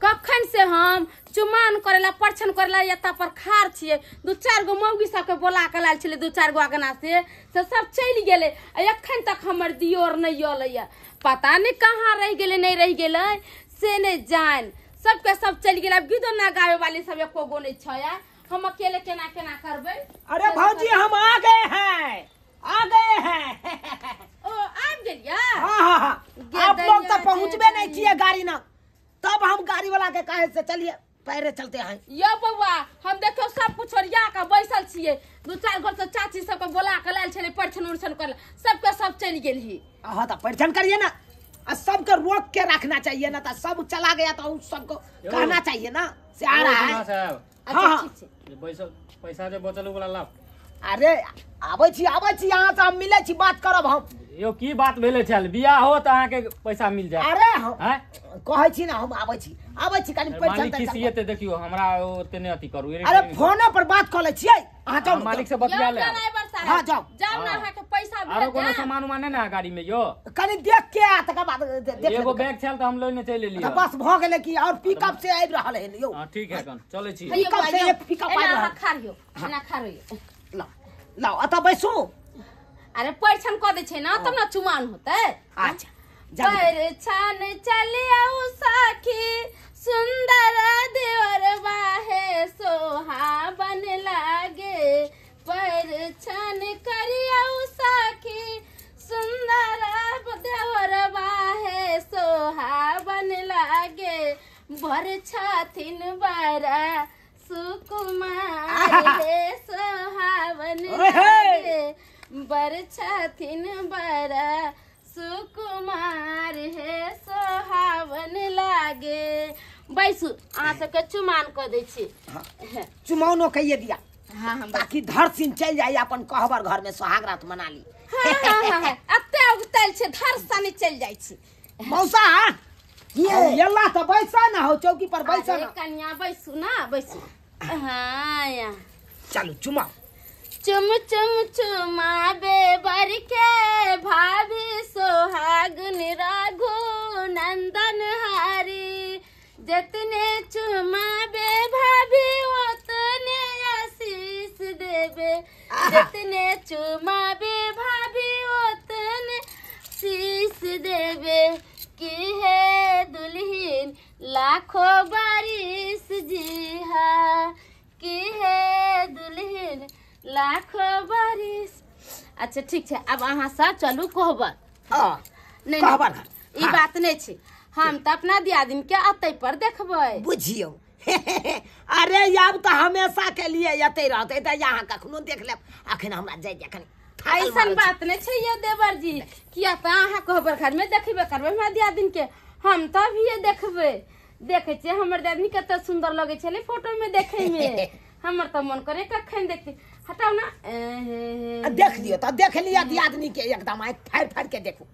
कखन से हम चुमान करेला परछन करेला एता पर खार छियै। दू चार गो मौगी सबके बोला के लायल छलै, दू चार गो अगना से सब चलि गेलै। आ एखन तक हमर दियोर नहि अयलैया, पता नहि कहाँ रहि गेलै, नहि रहि गेलै से नहि जान। सबके सब चलि गेलै। आब गीतो ना गावे वाली सब एको गो नहि छै, हम अकेले केना केना करबै। अरे भौजी हम आ गए हैं, आ गए हैं। ओ आबि गेलियै? हाँ हाँ हाँ, आप लोग तो पहुँचबे नहीं किए गाड़ी ना, तब हम गाड़ी वाला के कहे से चलिए पैरे चलते हैं। यो बौआ हम देखियो सब कुछ ओरिया के बैसल छियै। दू चार घर से चाची सबके बोला के लायल छलै परछन उरछन करला, सबके सब चलि गेलही। हाँ तो परछन करिए ना, आ सबके रोक के रखना चाहिए ना, तो सब चला गया तो उस सबको कहना चाहिए ना से आ रहा है। अच्छा ठीक छै, पैसा जे बचल वाला लाभ। अरे आबै छी, आबै छी, यहाँ से हम मिलै छी, बात करब हम। यो की बात भेलै छल, बियाह हो त अहाँ के पैसा मिल जाए। अरे हम कहै छी ना, हम आबै छी, आबै छी, कनी पैसा मालिक खिसियेते। देखियो हमरा ओते नै अथी करू। अरे फोन पर बात क लै छियै, अहाँ जाउ मालिक से बतिया ले। हां जाउ जाउ ना, अहाँ के पैसा भेट। आरो कोनो सामान उमान नै ना गाड़ी में? यो कनी देख के आ, तकर बाद देख। एगो बैग छल त हम लइने चलि एलियै, बस भ गेलै कि। और पिकअप से आबि रहल है यो। हां ठीक है, कन चलै छी। पिकअप से एक पिकअप आबि रहल। खा लियो, एना खा लियो। लाओ लाओ अतऽ बैसू। अरे परछन क दै छै ना तब ना चुमान होतै। अच्छा परछन चलियौ सखी सुंदर देवर बाहे सोहावन लागे। परछन करियौ सखी सुंदर देवर बाहे सोहावन लागे। बर छथिन बड़ा सुकुमार हे सोहावन लागे। बर छथिन बड़ा सुकुमार हे सोहावन लागे। बैसू, अहाँ सबके चुमान कऽ दै छी। चुमानो कहिए दिया। हाँ हम ताकि धर सिंह चलि जाइए अपन कहबर घर में सोहाग रात मना ली। हाँ हाँ हाँ, एते उगतल छै धर सनी चलि जाइ छी। मौसा ये अल्लाह तो बैसा ना हो, चौकी पर बैसा ना। कन्या बैसू ना, बैसू। हाँ या चलू चुमाओ। चुम चुम चुमाबे बर के भाभी सोहागन रघु नंदन हरी। जितने चुमाबे भाभी उतने आशीष देबे। जितने चुमाबे भाभी उतने आशीष देबे। की है दुल्हन लाखों बारिश जी हा। की है दुल्हन लाखों बारिश। अच्छा ठीक छै, अब अहाँ सब चलू कहबर। हाँ नहीं कहबर ई बात नहीं छै, हम तो अपना दियादिन के अतै पर देखबै। बुझियौ अरे अब तो हमेशा के लिए एतै रहतै तऽ यहाँ कखनो देख लेब। अखन हमरा जाय दे कनी। ऐसन बात नहीं छै ये देवर जी, किया तऽ अहाँ कहबर घर में देखबे करबै हमरा दियादिन के, हम तऽ अभिये देखबै। देखै छियै हमर दियादिनी कते सुंदर लगै छलै फोटो में देखै में। हमर तऽ मन करे कखन देखती। हटाउ ना। देख लियौ तऽ देख लिअ दियादिनी के, एकदम आँखि फाड़ि फाड़ि के देखू।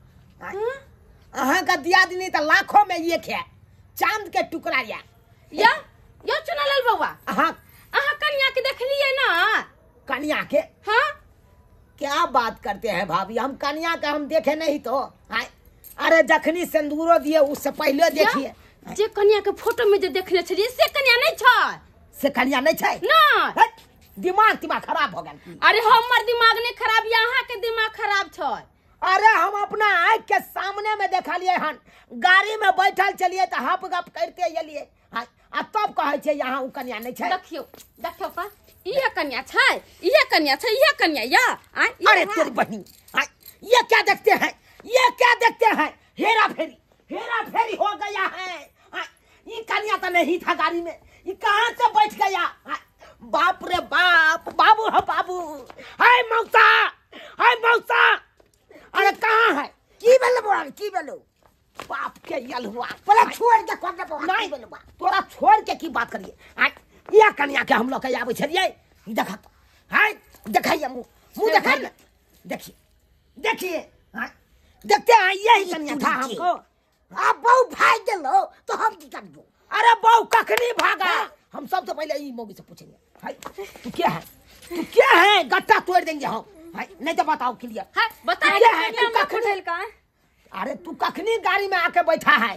अहाँ के दियादिनी तऽ लाखों में एक है, चांद के टुकड़ा या। या यो चुनालाल बौआ, अहाँ अहाँ कन्या के देखलियै ना? कन्या के? हाँ। क्या बात करते हैं भाभी, हम कन्या के हम देखे नहीं तो। अरे जखनी सिंदूरो दिए उससे पहले देखिए। जे कन्या के फोटो में जे देखने छलियै से कन्या नहीं छै। से कन्या नहीं छै ना? दिमाग दिमाग खराब हो गेल। अरे हमर दिमाग नहीं खराब, यहाँ के दिमाग खराब छै। अरे हम अपना आँख के सामने में देखा लिए हन, गाड़ी में बैठल चलिए तो हप गप करते एलिए, आ तब कहै छै यहाँ उ कन्या नहीं छै। देखियो देखियो पा, इहे कन्या छै, इहे कन्या छै, इहे कन्या या। अरे तेरी बहनी, ये क्या देखते हैं, ये क्या देखते हैं? हेरा फेरी, हेरा फेरी हो गया है। ये कन्या तो नहीं था गाड़ी में, ये कहाँ से बैठ गया? बाप रे बाप, बाबू है बाबू। हाय मौसा, हाय मौसा, अरे कहाँ है? की भेलो बौआ, की भेलो? बाप के यल हुआ पहले छोड़ के कोन बौआ नहीं भेलो तोरा, छोड़ के की बात करिए? ये कन्या के हम लोग के आबै छलियै, देखा हाय देखाइए मुँह, मुँह देखाइए, देखिए देखिए, हाँ देखते हैं यही कन्या था हमको। आप बहु भाग गेलो तो हम की करबो? अरे बहु कखनी भागा, हम सबसे पहले ई मौगी से पूछेंगे, भाई तू क्या है, तू क्या है? गट्टा तोड़ देंगे हम भाई, नहीं तो बताओ क्लियर। हां बता क्या है तू कखनी? अरे तू कखनी गाड़ी में आके बैठा है?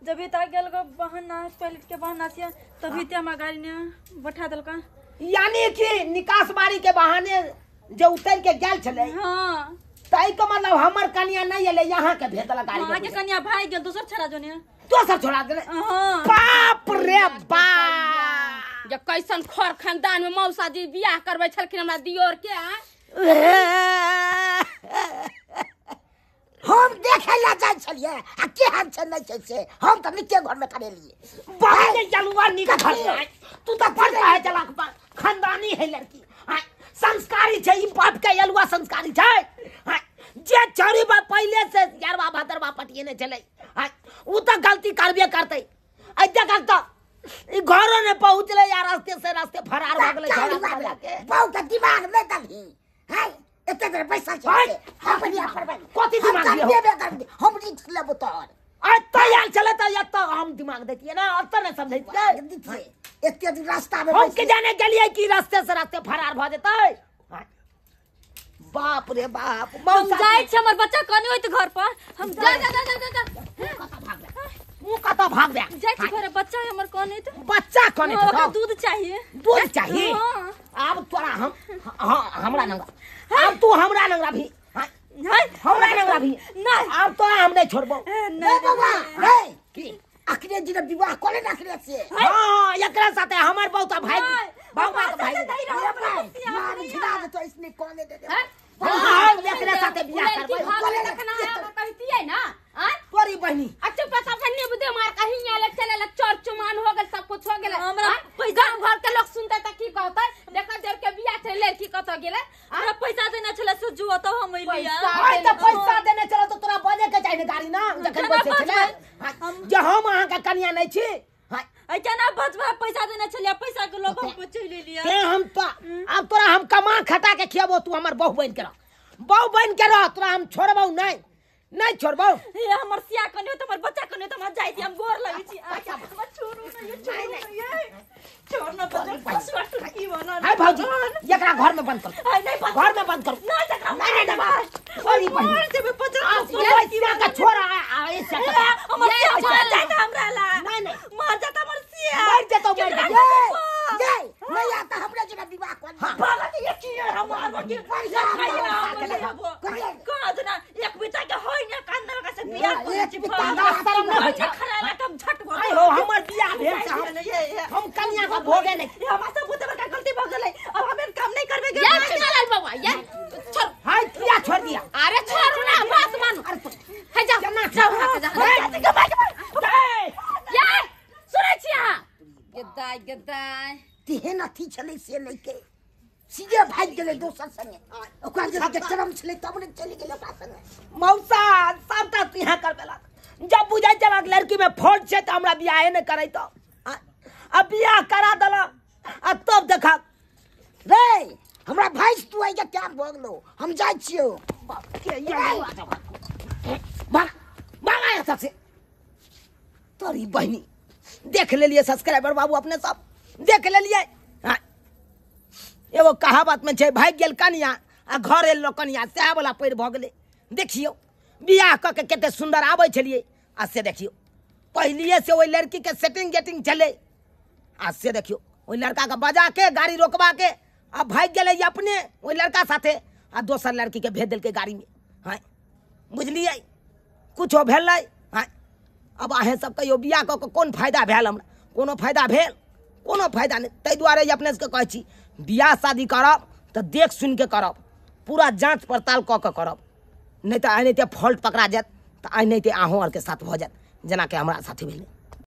जब ही तक गेल गो बहाना टॉयलेट के बहाना से तभी ते हमरा गाड़ी ने बैठा देलका। यानी कि निकास बारी के बहाने जो उतर के गेल छलै। हां तई के मतलब हमर कन्या नहीं एलै, यहाँ के भेजल गाड़ी। वहां के कन्या भाग गेल दोसर छोरा जोने। दोसर छोरा गेलै। हां बाप रे बाप, जे कैसन खर खानदान में मौसा जी बियाह करबै छलखिन हमरा दियोर के। हम देखे ला जाइ छलियै आ केहन छै नहि छै से हम तऽ निके घर में करेलियै। बाहर चलुआ निक घर तू तऽ पढ़ है चलाक खानदानी है लड़की, संस्कारी छै, ई बाप के अलुआ संस्कारी छै। जे छौड़ी बा पहिले से यारवा भदरवा पटिएने छलै उ तऽ गलती करबे करतै। आ देखक तऽ ई घरो ने पहुँचलै या रास्ते से रास्ते फरार भऽ गेलै। छोड़ा के बहु के दिमाग नहि दलही है, एते देर पैसा छै हम बढ़िया करबै कथि दिमाग दियो, हम रिक्स लेबो तोहर। आ तैयार चले त एत हम दिमाग दैतियै ना, एत नै समझैतियै। एते दिन रास्ता में हम के जाने गेलियै कि रास्ते से रास्ते फरार भ जेतै। बाप रे बाप, हम जाइ छी हमर बच्चा कनी होइत घर पर। हम जा जा जा जा जा मुंह कत भाग बे जाइ छी घर, बच्चा हमर कनी होइत, बच्चा कनी होइत, ओकरा दूध चाहिए, दूध चाहिए। आब तोरा हम हां हमरा नंगा, आब तू हमरा नंगा भी, हमरा नंगा भी नहीं, आब तोरा हम नहीं छोड़बो। नहीं बाबा रे की अखने जी विवाह कोले ना अखने से। हां एकरा साथे हमर बहुत भाई बाबा के भाई मार झिला दे तो इसने कोले दे दे। हां एकरा साथे बियाह करबै कोले रखना है कहतियै ना। हां तोरी बहिनी अच्छा पता बन्नी बुदे मार कहीं आले चले ला चोर चुमान हो गेल, सब कुछ हो गेल। हमरा गांव घर के लोग सुनते त की कहतै, देखा जर के बियाह छै लड़की कत गेलै, हमरा पैसा देना छले से जुआ त हम अइलियै। हां त पैसा देने चलो त तोरा बजे के चाही ने गाड़ी ना, जखन बजे छले जे हम अहाँ के कन्या नहीं छी। हां ऐ केना बचबा, पैसा देना छले, पैसा के लोभ हम चलि लेलियै। ते हम त अब तोरा हम कमा खटा के खियाबो, तू हमर बहु बन के रह, बहु बन के रह, तोरा हम छोड़बौ नहीं, नहीं छोड़बौ। हे हमर सिया कने त हमर बच्चा कने त हम जाइ छी, हम गोर लगै छी। अच्छा हमर छोड़ू न, ये छोड़ू न, ये छोड़ न बच्चा फसवा टुटकी बना। हाय भौजी एकरा घर में बंद कर, नहीं घर में बंद कर, नहीं एकरा नहीं नहीं सॉरी बहन मर जेबे बच्चा सिया का छोड़ आ ऐसा हमर सिया मर जात हमरा ला, नहीं नहीं मर जात हमर सिया, मर जात मर जात। नहीं नहीं आता हमरा जना विवाह कर बाला के ये की हम मार के कहां जना एक बेटा के होय ना कांदा का से बियाह करे छी, शरम न होय छै खराला कम झट भ आइ हो हमर बियाह भेल से हम कन्या के भोगे नहीं, हमरा सब बहुत बड़का गलती भ गेलै, अब हम काम नहीं करबे ये चुनालाल बाबा ये छोड़। हाय किया छोड़ दिया? अरे छोड़ू ना, बात मानो। हे जाओ जाओ जा ये सुनै छी अहाँ गदाय गदाय तेहन अथी छलै से नहीं के सीधे भाग गेलै दोसर संगे, ओकरा जे चरम छलै तब ने चलि गेलै ओकरा संगे। मौसा सबटा तू यहाँ कर देलक, जब बुझै छलक लड़की में फॉल्ट छै त हमरा बियाहे नहीं करै त अब बियाह करा देलक आ तब देखक रे हमरा भैंस तू आइ के टाइम भऽ गेलौ, हम जाइ छियौ। बाप के ये भाग भाग आया सबसे तोरी बहिनी। देख लेलियै सब्सक्राइबर बाबू अपने सब देख लेलियै। हाँ एगो कहावत में छै भागि गेल कनिया आ घर एलो कनिया, सएह वाला पैर भऽ गेलै। देखियौ बियाह कऽ के कते सुन्दर आबै छलियै आ से देखियौ पहिलिए से ओहि लड़की के सेटिंग गेटिंग छलै आ से देखियौ ओहि लड़का के बजा के गाड़ी रोकवा के आ भागि गेलै अपने ओहि लड़का साथे आ दोसर लड़की के भेज देलकै गाड़ी में। हाँ बुझलियै कुछो भेलै। हाँ अब अहें सब कहियौ बियाह कऽ के कोन फायदा भेल हमरा? कोनो फायदा भेल? कोनो फायदा नहि। ताहि दुआरे अपने सबके कहै छी बियाह शादी करब तऽ देख सुनिके करब, पूरा जाँच पड़ताल कऽ के करब, नहि तऽ एनाहिते फॉल्ट पकड़ा जायत तऽ एनाहिते अहूँ आरके साथ भऽ जायत जेनाकि हमरा साथे भेलै।